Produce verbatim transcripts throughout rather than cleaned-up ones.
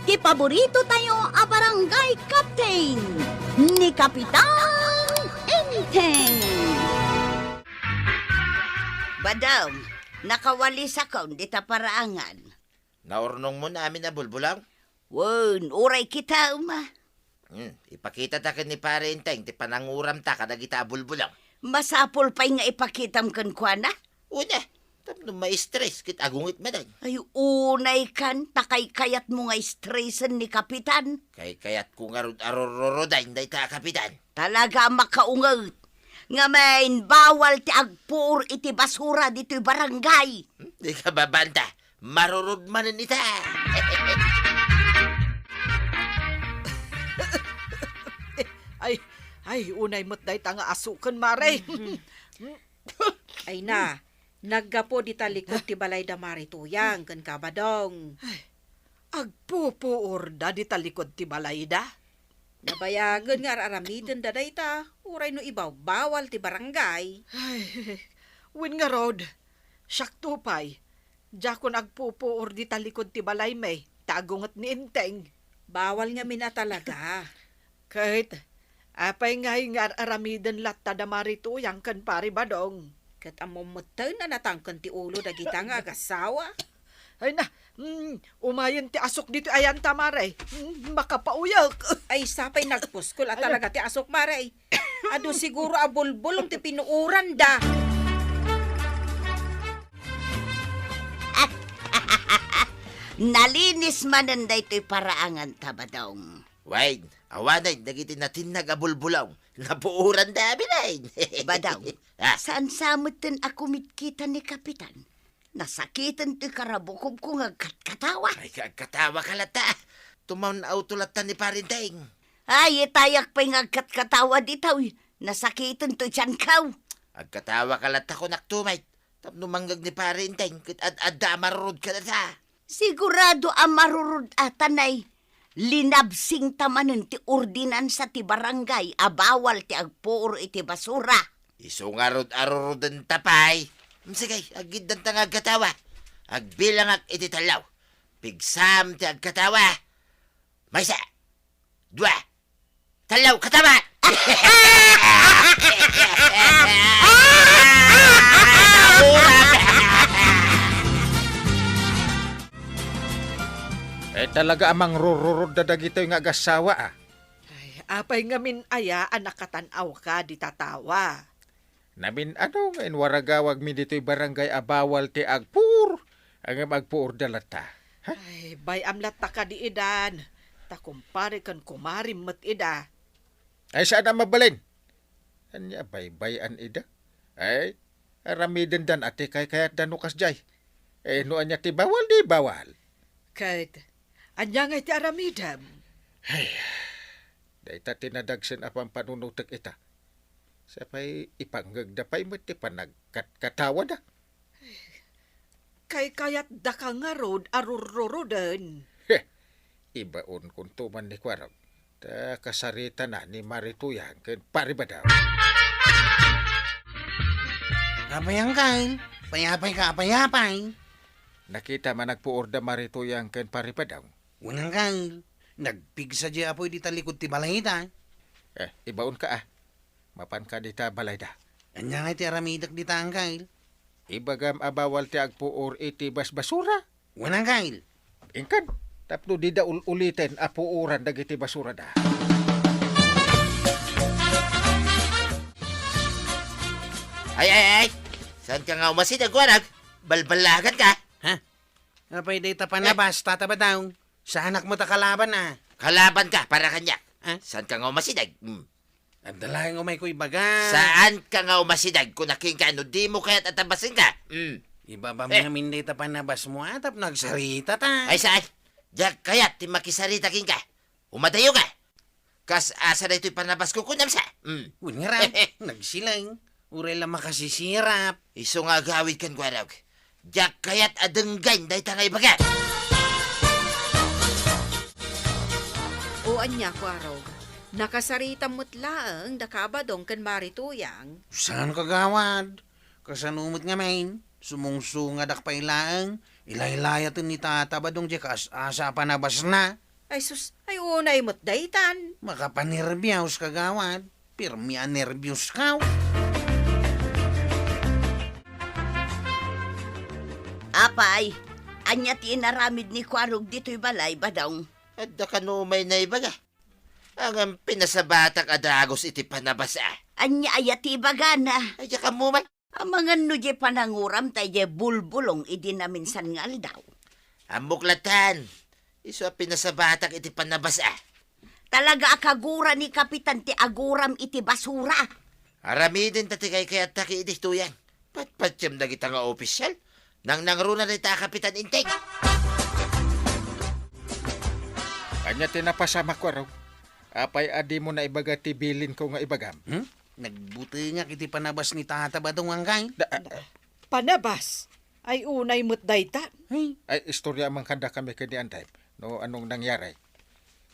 Ti paborito tayo a barangay captain, ni Kapitan Enteng. Badong, nakawalisakon dita paraangan. Naurnongmo amin a bulbulong? Wen, uray kitam. Hmm, ipakita ta ken ni Pare Enteng ti pananguramta kadagita a bulbulong. Masapul pay nga ipakitam kenkuana? Una, tapno ma-stress ket agunget manen. Ay, unay kan, ta kaykayatmo nga stresen ni Kapitan. Kaykayatko ngarud a rurruroden dayta a Kapitan. Talaga a makaunget. Ngamin, bawal ti agpuor iti basura ditoy barangay. Hmm, di ka babanda. Marurod manen ita. Ay, ay, unay met dayta nga asuken, Mare. Ay na, naggapu dita likod ti balay da Mare Tuyang ken Kabadong. Ay, agpupuorda dita likod ti balayda? Nabayagen nga ar-aramidenda dayta, uray no ibaw-bawal ti barangay. Ay, wen ngarud, siakto pay, diakon agpupuor dita likod ti balaymi, ta agunget ni Enteng. Bawal ngamin a talaga. Ket, apay ngay nga ar-aramiden latta da Mare Tuyang ken Pare Badong? Ket ammom metten a natangken ti ulo dagita nga agassawa. Ay na, mm, umayen ti asuk ditoy ayanta, Mare. Mm, makapauyek. Ay, sapay nagpuskol a talaga ti asuk, Mare. Adu siguro a bulbulong ti pinuoranda. Nalinis manen daytoy paraanganta, Badong. Wen, awanen dagiti natinnag a bulbulong, napuoranda amin. Badong, ah, saan sa metten a kumitkita ni Kapitan? Nasakiten ti karabukobko nga agkatkatawa. Ay, agkatawa ka latta. Tumaon-awto latta ni Pare Enteng. Ay, itayak pay nga agkatkatawa ditoy. Nasakiten ti tianko. Agkatawa ka latta, kunak tumay. Tapno mangngeg ni Pare Enteng ket ad-adda a marurod kadata. Sigurado a marurod a tanay. Linabsingta manen ti ordinansa ti barangay a bawal ti agpuor iti basura. Isu ngarud a rurodenta pay. Mm, sige, aggiddanta nga agkatawa. Agbilangak iti tallo. Pigsam ti agkatawa. Maysa, dua, tallo, katawa! Eh, talaga a mangrururod da dagitoy nga agassawa, ah. Ay, apay ngamin aya a nakatan-awka dita tawa? Namin-ano nga inwaragawagmi ditoy barangay a bawal ti agpuor, ngem agpuorda latta. Ha? Ay, bay-am latta kadi idan, ta kumpare ken kumarim met ida. Ay, saan a mabalin? Ania baybay-an ida? Ay, aramidendan a ti kaykayatda no kasdiay. Eh, no ania ti bawal, di bawal. Ket, ania ngay ti aramidem? Ay, dayta ti nadagsen a pampanunotek ita. Sapay ipangngegda pay met ti panagkatkatawada. Kaykayatdaka ngarud a rurruroden. Heh, ibaonkonto man ni Kuarog. Ta kasaritana ni Mare Tuyang ken Pare Badong. Apay, Angkel? Apay-apay ka, apay-apay? Nakitam a nagpuor da Mare Tuyang ken Pare Badong. Wen, Angkel. Nagpigsa diay apuy dita likod ti balayda. Eh, ibaonka, ah. Mapanka dita balayda. Ania ngay ti aramidek dita, Angkel? Ibagam a bawal ti agpuor iti basbasura. Wen, Angkel. Inkan, tapno dida ul-uliten a puoran dagiti basurada. Ay, ay, ay! Saanka nga umasideg, Kuarog? Balbalaganka? Ha? Apay dayta panabas, Tata Badong? Saanak met a kalaban, ah. Kalabanka para kaniak. Ah? Saanka nga umasideg? Hmm. Adda laeng umayko ibaga. Saanka nga umasideg? Kunak kenka, no dimo kayat a tabasenka. Hmm. Ibabam Eh. ngamin dayta panabasmo, ah, tapno agsarita ta. Ay, saan? Diak kayat ti makisarita kenka. Umadayoka. Kas-asa daytoy panabasko, kunam sa? Mm. Wen ngarud, nagsilaeng. Uray la makasisirap. Isu nga agawidkan, Kuarog. Diak kayat a denggen dayta nga ibagam. O ania, Kuarog? Nakasaritam met laeng da Kabadong ken Mare Tuyang. Saan, kagawad? Kasano met ngamin? Sumungsungadak pay laeng. Ilaylayaten ni Tata Badong diay kas-asa a panabasna. Ay sus, ay unay met daytan. Makapanerbios, kagawad. Pirmi a nerbios ka. Apay, ania ti inaramid ni Kuarog ditoy balay, Badong? Adda kano umay naibaga. Ngem pinasabatak a dagus iti panabas, a. Ania aya ti ibagana? Ay, diak ammo man. Amangan no diay pananguram ta idiay bulbulong idi naminsan nga aldaw. Ammok lattan. Isu a pinasabatak iti panabas, a. Talaga a kagura ni Kapitan ti aguram iti basura. Aramiden ta ti kaykayattak idi, Tuyang. Patpatiem dagita nga opisyal. Nangnangruna dayta a Kapitan, Enteng. Ania ti napasamak, Kuarog? Apay a dimo naibaga ti bilinko nga ibagam? Hmm? Nagbutengak iti panabas ni Tata Badong, Angkay. Da, a, a. Panabas? Ay unay met dayta. Ay. Ay, istorya man kadakami ken ni Antay no anong nangyari.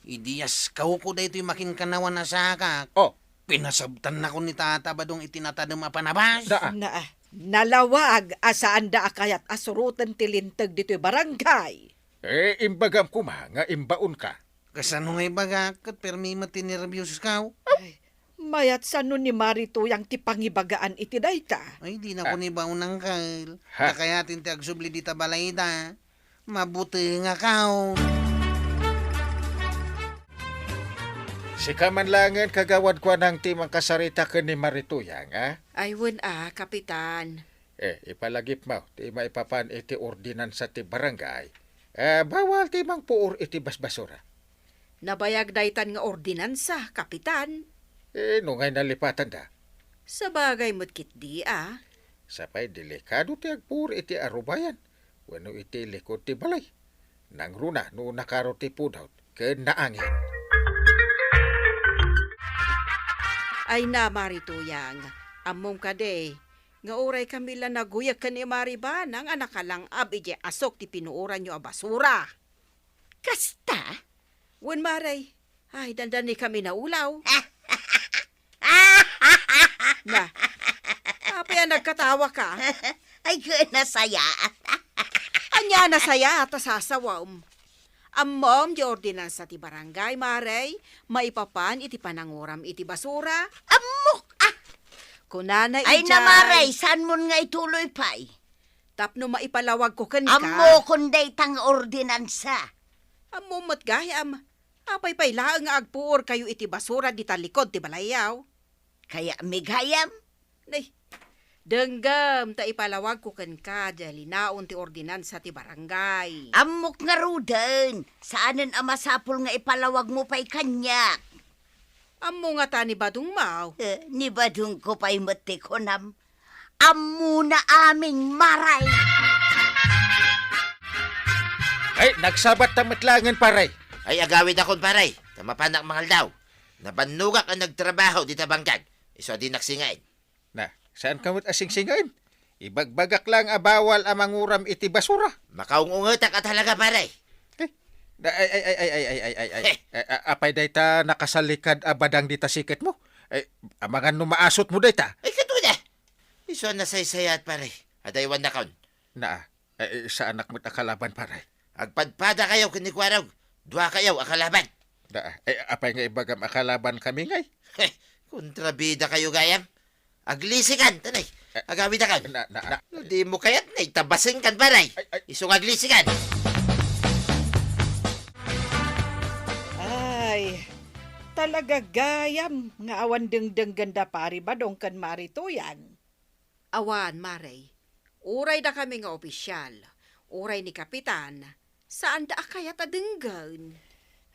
Idi askawko daytoy makinkanawan a sakak, oh, pinasabtannakon ni Tata Badong iti natadem a panabas. Da, a. Naa, nalawag a saanda a kayat a suroten ti linteg ditoy barangay. Eh, imbagam koma nga imbaonka. Kasano nga ibagak ket permi met ti nerbios ka? Ay, mayat sano ni Mari Tuyang ti pangibagaan iti dayta? Ay, dinakon ibaon, Angkay. Ha? Ta kayaten ti agsubli dita balayda. Mabutengak. Sika man laengen, kagawad, kuanang ti mangkasarita ken ni Mari Tuyang, a? Ay, wen a, Kapitan. Eh, ipalagipmo ti maipapan iti ordinansa ti barangay. Eh, bawal ti mangpuor iti basbasura. Nabayag daytan nga ordinansa, Kapitan. Eh, no ngay nalipatanda? Sabagay met ketdi, a. Sapay delikado ti agpuor iti arubayan wenno iti likod ti balay. Nangruna no nakaro ti pudot ken naangin. Ay na, Mari Tuyang, ammom kadi nga uray kami la naguyag ken ni Mari Banang a nakalang-ab idiay asok ti pinuoranyo a basura. Kasta? Wen, Mari. Ay, dandani kami naulaw. Na, apay a nagkatawaka? Ay, ket nasayaat. Ania a nasayaat a sasawam? Ammom, diay ordinansa ti barangay, Mari, maipapan iti pananguram iti basura. Ammok, a! Kunana idiay. Ay na, Mari, saanmon nga ituloy pay? Tapno maipalawagko kenka. Ammokon dayta nga ordinansa. Ammom met gayam. Apay pay laeng nga agpuorkayo iti basura dita likod ti balayyo? Kayatmi gayam? Nay, denggem ta ipalawagko kenka diay linaon ti ordinansa ti barangay. Ammok ngaruden, saanen a masapul nga ipalawagmo pay kaniak. Ammo ngata ni Badongmo? Eh, ni Badongko pay met ti kunam. Ammona amin, Mari. Ay, nagsabatta met laengen, Pare. Ay, agawidakon, Pare, ta mapanak mangaldaw. Nabannogak a nagtrabaho dita bangkag. Isu a dinak singaen. Na, saanka met a singsingaen? Ibagbagak laeng a bawal a manguram iti basura. Makaung-ungetak a talaga, Pare. Eh, da-, ay, ay, ay. Heh. Eh, a-, apay dayta nakasalikad a badang dita siketmo? Eh, amangan no maasutmo dayta? Ay, kaduda. Isu a nasaysayaat, Pare. Adaywannakon. Naa, eh, eh, saanak met a kalaban, Pare. Agpadpadakayo ken ni Kuarog. Duakayo a kalaban. Da, eh, apay nga ibagam a kalabankami ngay? Heh, kontrabidakayo gayam. Aglisikan, tanay. Eh, agawidakon. Na, na, na. No dimo kayat, nay, ta basengkan, Pare. Ay, ay. Isu nga aglisikan. Ay, talaga gayam nga awan dengdenggenda Pare Badong ken Mari Tuyang. Awan, Mari. Uray dakami nga opisyal, uray ni Kapitan, saanda a kayat a denggen.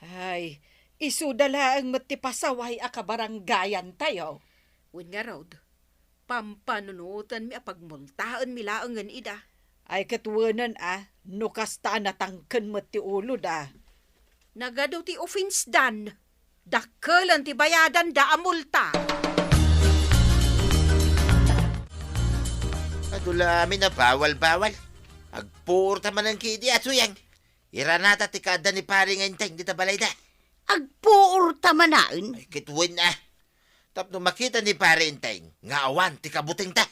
Ay, isuda laeng met ti pasaway a kabarangayantayo. Wen ngarud, pampanunotenmi a pagmultaenmi laengen ida. Ay, ket wenen a, no kasta a natangken met ti uloda. Nagadu ti offense dan. Dakkelen ti bayadanda a multa. Adu la amin a bawal-bawal. Agpuor ta manen ketdi a Tuyang. Iranata ti kaadda ni Pare nga Enteng dita balayda. Agpuor ta manaen? Ay, ket wen a. Tapno makita ni Pare Enteng nga awan ti kabutengta.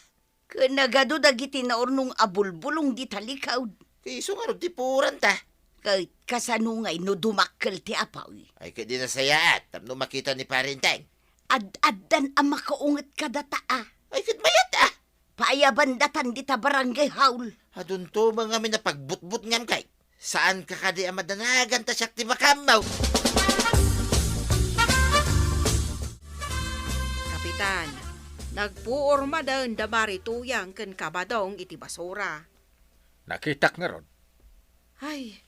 Ket nagadu dagiti naurnong a bulbulong dita likod. Isu ngarud ti puoranta. Ket kasano ngay no dumakkel ti apuy? Ay, ket di nasayaat tapno makita ni Pare Enteng. Ad-addan a makaunget kadata, a. Ay, ket mayat, a. Paayabandatan dita barangay hall. Adunto met ngamin a pagbutbutngam kay. Saanka kadi a madanagan ta siak ti makammaw? Kapitan, nagpuor manen da Mari Tuyang ken Kabadong iti basura. Nakitak ngarud. Ay,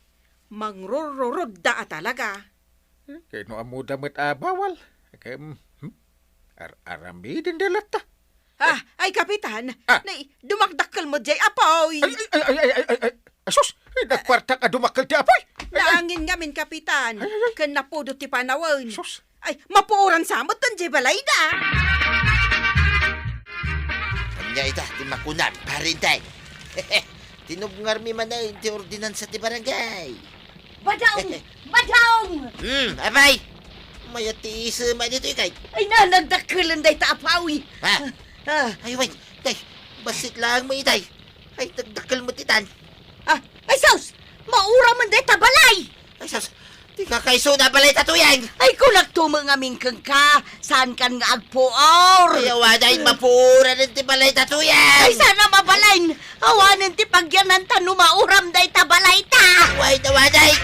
mangrururudda a talaga. Eh, kay no ammoda met a bawal. Kay, hmm, ar-, aramidenda latta. Ah, ay, Kapitan, ah, nay, dumakdakkel met jay apuy. Ay, ay, ay, ay, ay, ay, ay. Asus, eh, nagpartak a dumakkel ti apuy. Ay, ay. Naangin ngamin, Kapitan, ay, ay, ay, ken napudot ti panawen. Sus. Ay, mapuoran sa met jay balayda. Ania ita ti makunam, Pare Enteng? Tinubngarmi manen ti ordinansa ti barangay. Badaong! Badaong! Hmm, apay! Mayat ti isem ditoy kay. Ay na, nagdakkelen dayta apuy. Ha? Ah. Ay, wait. Tay, bassit laeng mo itay. Ay, nagdakkel met itan. Ah, ay sus! Mauram man dayta balay! Ay sus! Ti kakaisuna a balay ta, Tuyang! Ay, kunakto met ngamin kenka, saankan nga agpuor? Ay, awanen, mapuoranen ti balay ta, Tuyang! Ay, saan a mabalin? Awanen ti pagyananta no mauram dayta balay ta! Awanen, awanen!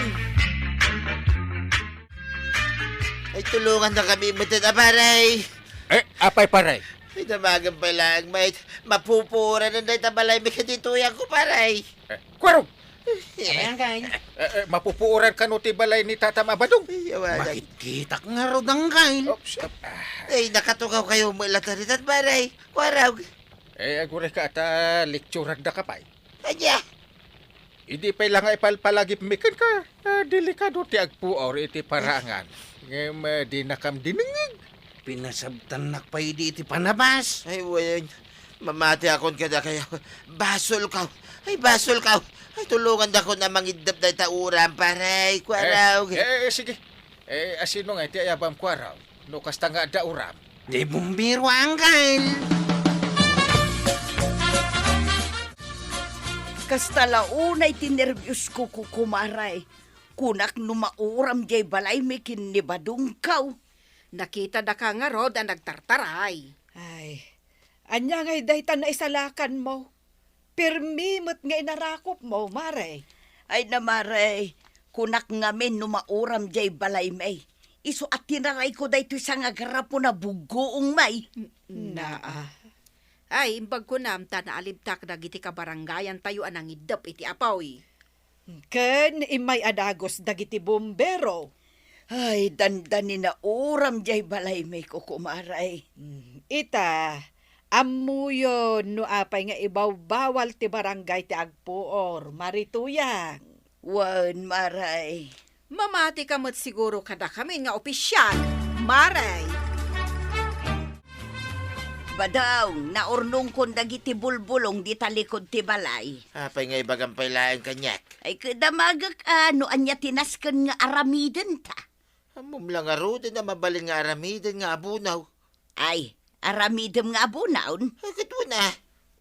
Ay, tulongannakami met a, Pare! Eh, apay, Pare? Ay, damagen pay laeng, mait. Mapupuoranen dayta balaymi ken ni Tuyangko, Pare. Eh, kuarog! Eh. Ayan, kay. Eh, eh, mapupuoran kano ti balay ni Tatam a Badong? Ay, awanen. Makitkitak ngarud, angkel. Oops, ah. Ay, nakatugawkayo met latta ditan, Pare. Kuarog. Eh, aguray ka ta lektiorandaka pay. Ania? Idi pay la nga ipalpalagipmi kenka, ah, delikado ti agpuor iti paraangan. Ngem, ah, dinakam dinengngeg. Pinasabtannak pay idi iti panabas. Ay, wen. Mamatiakon kadakayo. Basolko. Ay, basolko. Ay, tulongandakon a mangiddep dayta uram, Pare. Kuarog. Eh, eh, sige. Eh, asino nga iti ayabam, kuarog? No kasta nga adda uram. Ti bumbero, angkel. Kasta la unay ti nerbios ko, kukumare. Kunak no mauram jay balaymi ken ni Badongko. Nakitadaka ngarud a nagtartaray. Ay, ania ngay dayta naisalakanmo? Permi met nga inarakopmo, Mare. Ay na, Mare, kunak ngamin no mauram jay balaymi. Isu a tinarayko daytoy sangagarapo na buggoongmi. Naa. Ay, imbag kunam ta naalibtak dagiti kabarangayantayo a nangiddep iti apuy. Ken immay a dagus dagiti bumbero. Ay, dandani nauram jay balaymi, kukumare. Mm, ita, ammoyo no apay nga ibawbawal ti barangay ti agpuor, Mari Tuyang? Wen, Mare. Mamatika met siguro kadakami nga opisial, Mare. Badaw, naurnongkon dagiti bulbulong dita likud ti balay. Apay nga ibagam pay laeng kaniak? Ay, ket damagek a no ania ti nasken nga aramidenta. Ammom la ngaruden a mabalin nga aramiden nga abono. Ay, aramidem nga abono? Ay, ket wen a,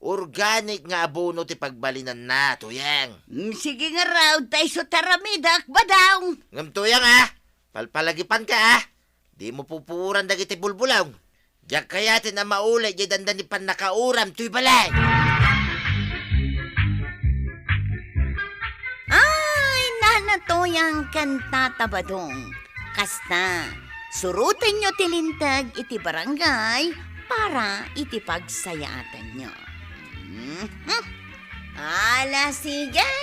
organic nga abono ti pagbalinanna, Tuyang. Mm, sige ngarud, ta isu ti aramidek, Badaw. Ngem, Tuyang, a, palpalagipanka, a. Dimo pupuoran dagiti bulbulong. Diak kayaten a mauli diay dandani pannakauram toy balay. Ay, Nana Tuyang ken Tata Badong. Kasta, surotenyo ti linteg iti barangay para iti pagsayaatanyo. Mhm. Ala, sige!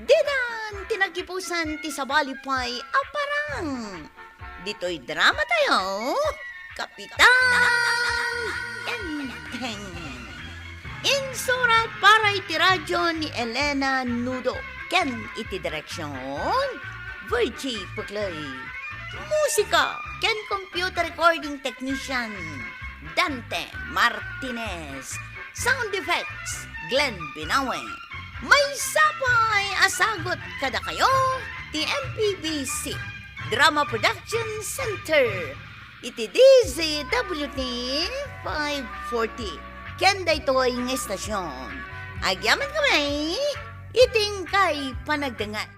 Didan ti nagipusan ti sabali pay a parang. Ditoy dramatayo, Kapitan Enteng. Insurat para iti radyo ni Elena Nudo ken iti direksion, Virgie Puclay. Musika ken computer recording technician, Dante Martinez. Sound effects, Glenn Binawe. Maysa pay a sagut kadakayo ti M P B C Drama Production Center iti D Z W T five forty. Ken daytoy nga estasion, agyamankami iti inkay panagdengngeg.